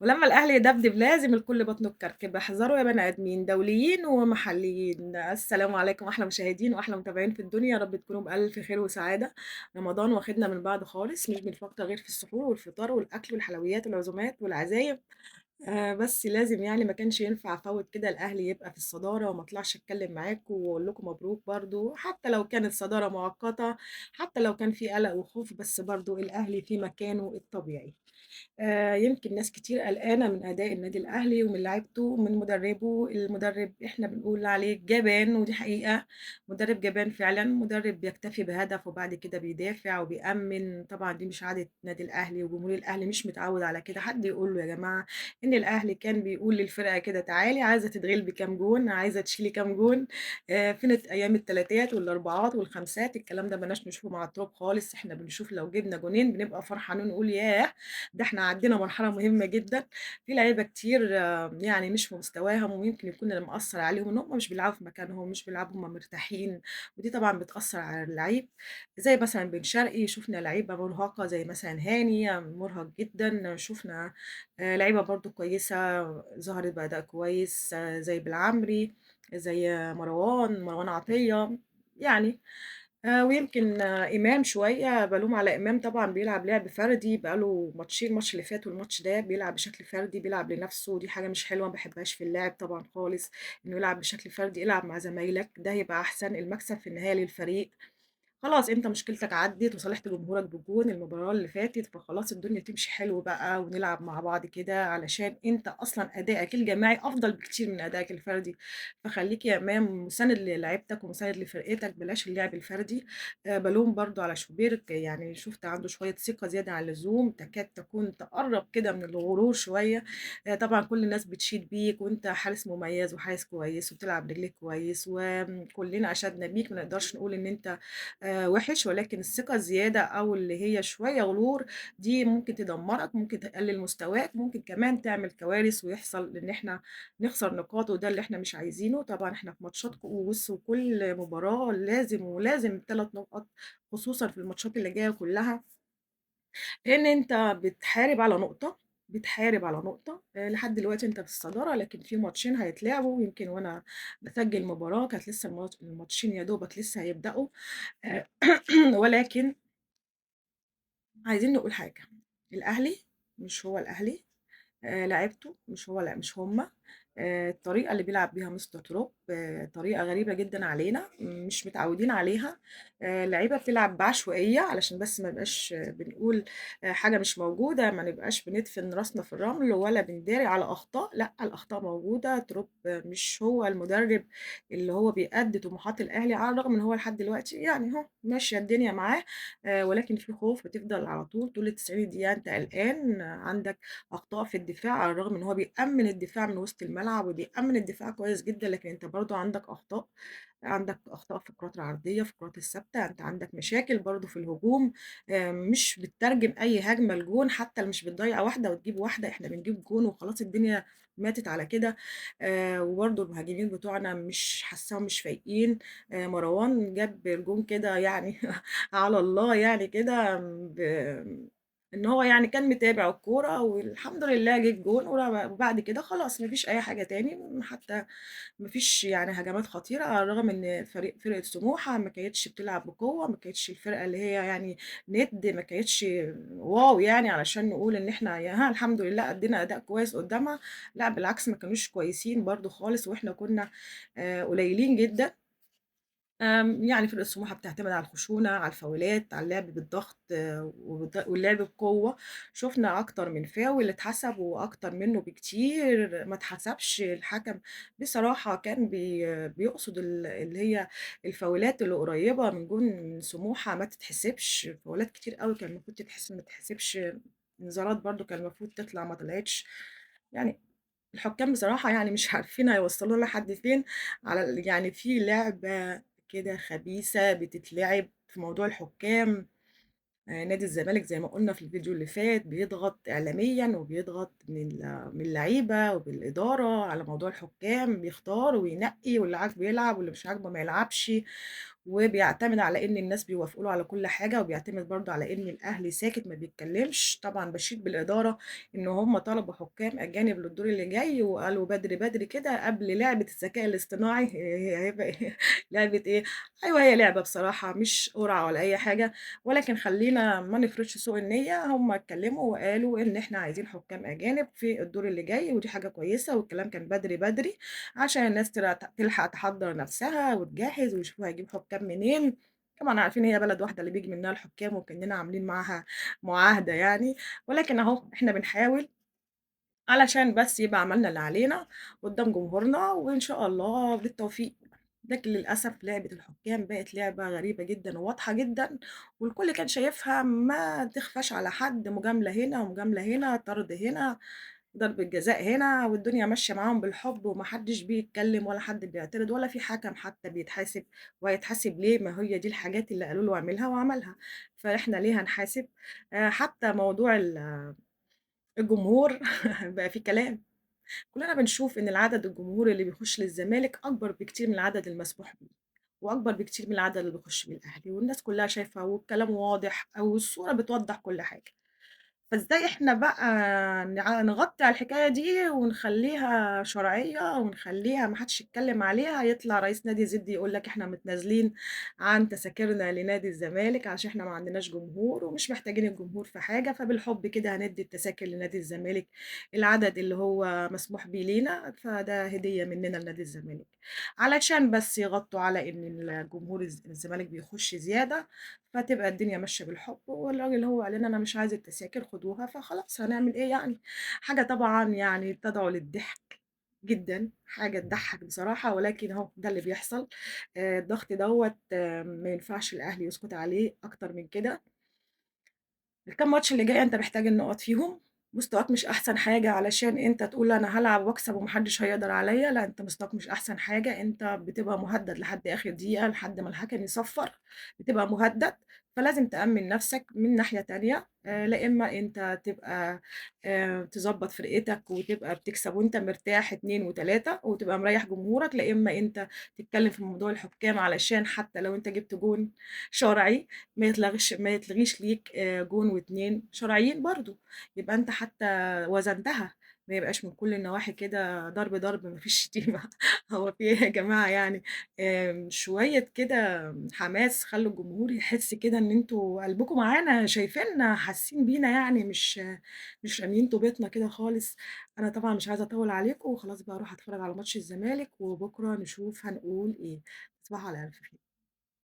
ولما الأهلي يدبدب لازم الكل بطنه تكركب. احذروا يا بني آدمين، دوليين ومحليين. السلام عليكم أحلى مشاهدين وأحلى متابعين في الدنيا، يا رب تكونوا بألف خير وسعادة. رمضان واخدنا من بعض خالص، مش بنفكر غير في السحور والفطار والأكل والحلويات والعزومات والعزايم. بس لازم ما كانش ينفع أفوّت كده الأهلي يبقى في الصدارة وما أطلعش أتكلم معاكم وأقول لكم مبروك برضه، حتى لو كانت صدارة مؤقتة، حتى لو كان في قلق وخوف، بس برضه الأهلي في مكانه الطبيعي. يمكن ناس كتير قلقانة من أداء النادي الأهلي ومن لعيبته ومن مدربه. المدرب إحنا بنقول عليه جبان، ودي حقيقة، مدرب جبان فعلًا، مدرب بيكتفي بهدف وبعد كده بيدافع وبيأمِّن. طبعًا دي مش عادة نادي الأهلي، وجمهور الأهلي مش متعود على كده. حد يقول له يا جماعة إن الأهلي كان بيقول للفرقة كده تعالي عايزة تتغلبي كام جون، عايزة تشيلي كام جون، فين أيام التلاتات والأربعات والخمسات؟ الكلام ده ما بقيناش نشوفه مع التراب خالص. إحنا بنشوف لو جبنا جونين بنبقى فرحانين ونقول ياه، ده إحنا عدينا مرحلة مهمة جدًا. في لعيبة كتير مش في مستواهم، ويمكن يكون اللي مأثّر عليهم إن هم مش بيلعبوا في مكانهم، مش بيلعبوا وهم مرتاحين، ودي طبعًا بتأثّر على اللعيب. زي مثلًا بن شرقي، شُفنا لعيبة مرهقة زي مثلًا هاني مرهق جدًا، شُفنا لعيبة برضه كويسة ظهرت بأداء كويس، زي بالعمري، زي مروان عطية، يعني ويمكن إمام شوية بالوم على إمام، طبعًا بيلعب لعب فردي بقى له ماتشين، الماتش اللي فات والماتش ده بيلعب بشكل فردي، بيلعب لنفسه، ودي حاجة مش حلوة ما باحبهاش في اللاعب طبعًا خالص، إنه يلعب بشكل فردي. العب مع زمايلك، ده هيبقى أحسن، المكسب في النهاية للفريق. خلاص أنت مشكلتك عدِّت وصالحت جمهورك بجون المباراة اللي فاتت، فخلاص الدنيا تمشي حلو بقى ونلعب مع بعض كده، علشان أنت أصلًا أدائك الجماعي أفضل بكتير من أدائك الفردي. فخلّيك يا إمام مساند للاعيبتك ومساند لفرقتك، بلاش اللعب الفردي. بالوم برضه على شوبير، شُفت عنده شوية ثقة زيادة عن اللزوم، تكاد تكون تقرّب كده من الغرور شوية. طبعًا كل الناس بتشيد بيك، وأنت حارس مميز وحارس كويس وبتلعب رجليك كويس، وكلنا أشدنا بيك، ما نقدرش نقول إن أنت وِحِش، ولكن الثقة الزيادة أو اللي هي شوية غرور دي ممكن تدمّرك، ممكن تقلل مستواك، ممكن كمان تعمل كوارث ويحصل إن إحنا نخسر نقاط، وده اللي إحنا مش عايزينه. طبعًا إحنا في ماتشات كؤوس، وكل مباراة لازم ولازم 3 نقط، خصوصًا في الماتشات اللي جاية كلها، لإن أنت بتحارب على نقطة، بتحارب على نقطة. لحد دلوقتي أنت في الصدارة، لكن في ماتشين هيتلعبوا، يمكن وأنا باسجل مباراة كانت لسه الماتشين يا دوبك لسه هيبدأوا. ولكن عايزين نقول حاجة، الأهلي مش هو الأهلي، لعيبته مش هو، لأ مش هُم. الطريقة اللي بيلعب بيها مستر تروب، طريقة غريبة جدًا علينا، مش متعودين عليها. اللعيبة بتلعب بعشوائية، علشان بس ما نبقاش بنقول حاجة مش موجودة، ما نبقاش بندفن راسنا في الرمل ولا بنداري على أخطاء، لأ الأخطاء موجودة. تروب مش هو المدرب اللي هو بيأدي طموحات الأهلي، على الرغم إن هو لحد دلوقتي أهو ماشية الدنيا معاه، ولكن في خوف بتفضل على طول، طول ال90 دقيقة أنت قلقان، عندك أخطاء في الدفاع، على الرغم إن هو بيأمِّن الدفاع من وسط الملعب وبيأمِّن الدفاع كويس جدًا، لكن أنت برضه عندك أخطاء، عندك أخطاء في الكرات العرضية، في الكرات الثابتة، أنت عندك مشاكل برضه في الهجوم، مش بتترجم أي هجمة لجون، حتى مش بتضيّع واحدة وتجيب واحدة، إحنا بنجيب جون وخلاص الدنيا ماتت على كده. وبرضه المهاجمين بتوعنا مش حاساهم مش فايقين. مروان جاب الجون كده على الله كده، إن هو كان متابع الكورة والحمد لله جه الجون، وبعد كده خلاص ما فيش أي حاجة تاني، حتى ما فيش هجمات خطيرة، على الرغم إن فرقة سموحة ما كانتش بتلعب بقوة، ما كانتش الفرقة اللي هي ند، ما كانتش واو علشان نقول إن إحنا يا ها الحمد لله أدينا أداء كويس قدامها، لا بالعكس ما كانوش كويسين برضو خالص، وإحنا كنا قليلين جداً. فرقة سموحة بتعتمد على الخشونة، على الفاولات، على اللعب بالضغط، واللعب بقوة. شفنا أكتر من فاول اتحسب وأكتر منه بكتير ما اتحسبش. الحكم بصراحة كان بيقصد اللي هي الفاولات اللي قريبة من جون سموحة ما تتحسبش، فاولات كتير قوي كان المفروض تتحسب ما تتحسبش، انذارات برضو كان المفروض تطلع ما طلعتش. الحكام بصراحة مش عارفين هيوصلونا لحد فين، على في لعبة كده خبيثة بتتلعب في موضوع الحكام. نادي الزمالك زي ما قلنا في الفيديو اللي فات بيضغط إعلامياً وبيضغط من اللعيبة وبالإدارة على موضوع الحكام، بيختار وينقي واللي عاجبه يلعب واللي مش عاجبه ما يلعبش، وبيعتمد على إن الناس بيوافقوا له على كل حاجة، وبيعتمد برضه على إن الأهلي ساكت ما بيتكلمش. طبعًا باشيد بالإدارة إن هم طلبوا حكام أجانب للدور اللي جاي، وقالوا بدري بدري كده قبل لعبة الذكاء الاصطناعي هيبقى إيه لعبة إيه؟ أيوه هي لعبة بصراحة مش قرعة ولا أي حاجة، ولكن خلّينا ما نفرضش سوء النية، هم اتكلموا وقالوا إن إحنا عايزين حكام أجانب في الدور اللي جاي، ودي حاجة كويسة، والكلام كان بدري بدري عشان الناس تلحق تحضّر نفسها وتجهّز ويشوفوا هيجيبوا حكام منين. طبعًا عارفين هي بلد واحدة اللي بييجي منها الحكام، وكأننا عاملين معاها معاهدة يعني، ولكن أهو إحنا بنحاول علشان بس يبقى عملنا اللي علينا قدّام جمهورنا، وإن شاء الله بالتوفيق. لكن للأسف لعبة الحكام بقت لعبة غريبة جدًا وواضحة جدًا، والكل كان شايفها ما تخفاش على حد، مجاملة هنا ومجاملة هنا، طرد هنا، ضربة جزاء هنا، والدنيا ماشية معاهم بالحب، وما حدش بيتكلم ولا حد بيعترض ولا في حكم حتى بيتحاسب، وهيتحاسب ليه؟ ما هي دي الحاجات اللي قالوا له اعملها وعملها، فإحنا ليه هنحاسب؟ حتى موضوع الجمهور بقى في كلام، كلنا بنشوف إن العدد الجمهوري اللي بيخش للزمالك أكبر بكتير من العدد المسموح بيه، وأكبر بكتير من العدد اللي بيخش بالأهلي، والناس كلها شايفة والكلام واضح والصورة بتوضح كل حاجة. فإزاي إحنا بقى نغطي على الحكاية دي ونخلّيها شرعية ونخلّيها ما حدش يتكلم عليها، يطلع رئيس نادي زد يقول لك إحنا متنازلين عن تذاكرنا لنادي الزمالك عشان إحنا ما عندناش جمهور ومش محتاجين الجمهور في حاجة، فبالحب كده هندّي التذاكر لنادي الزمالك العدد اللي هو مسموح بيه لينا، فده هدية مننا لنادي الزمالك. علشان بس يغطوا على إن الجمهور الزمالك بيخش زيادة، فتبقى الدنيا ماشية بالحب، والراجل هو قال لنا أنا مش عايز التذاكر خدوها، فخلاص هنعمل إيه يعني؟ حاجة طبعًا يعني تدعو للضحك جدًا، حاجة تضحّك بصراحة، ولكن أهو ده اللي بيحصل. الضغط دوّة ما ينفعش الأهلي يسكت عليه أكتر من كده. الكام ماتش اللي جاية أنت محتاج النقط فيهم، مستواك مش أحسن حاجة علشان أنت تقول أنا هالعب وأكسب وما حدش هيقدر عليّا، لأ أنت مستواك مش أحسن حاجة، أنت بتبقى مهدد لحد آخر دقيقة، لحد ما الحكم يصفّر، بتبقى مهدد، فلازم تأمِّن نفسك من ناحية تانية، لا إما أنت تبقى تضبّط فرقتك وتبقى بتكسب وأنت مرتاح 2 و3 وتبقى مريّح جمهورك، لا إما أنت تتكلم في موضوع الحكام علشان حتى لو أنت جبت جون شرعي ما يتلغيش ليك جون و2 شرعيين برضه، يبقى أنت حتى وزنتها، ما يبقاش من كل النواحي كده ضرب، ضرب ما فيش شتيمة هو في إيه يا جماعة يعني؟ شوية كده حماس خلّوا الجمهور يحس كده إن أنتم قلبكم معانا، شايفيننا، حاسين بينا يعني، مش راميين طوبتنا كده خالص. أنا طبعًا مش عايزة أطوّل عليكم، وخلاص بقى أروح أتفرّج على ماتش الزمالك، وبكرة نشوف هنقول إيه. تصبحوا على ألف خير.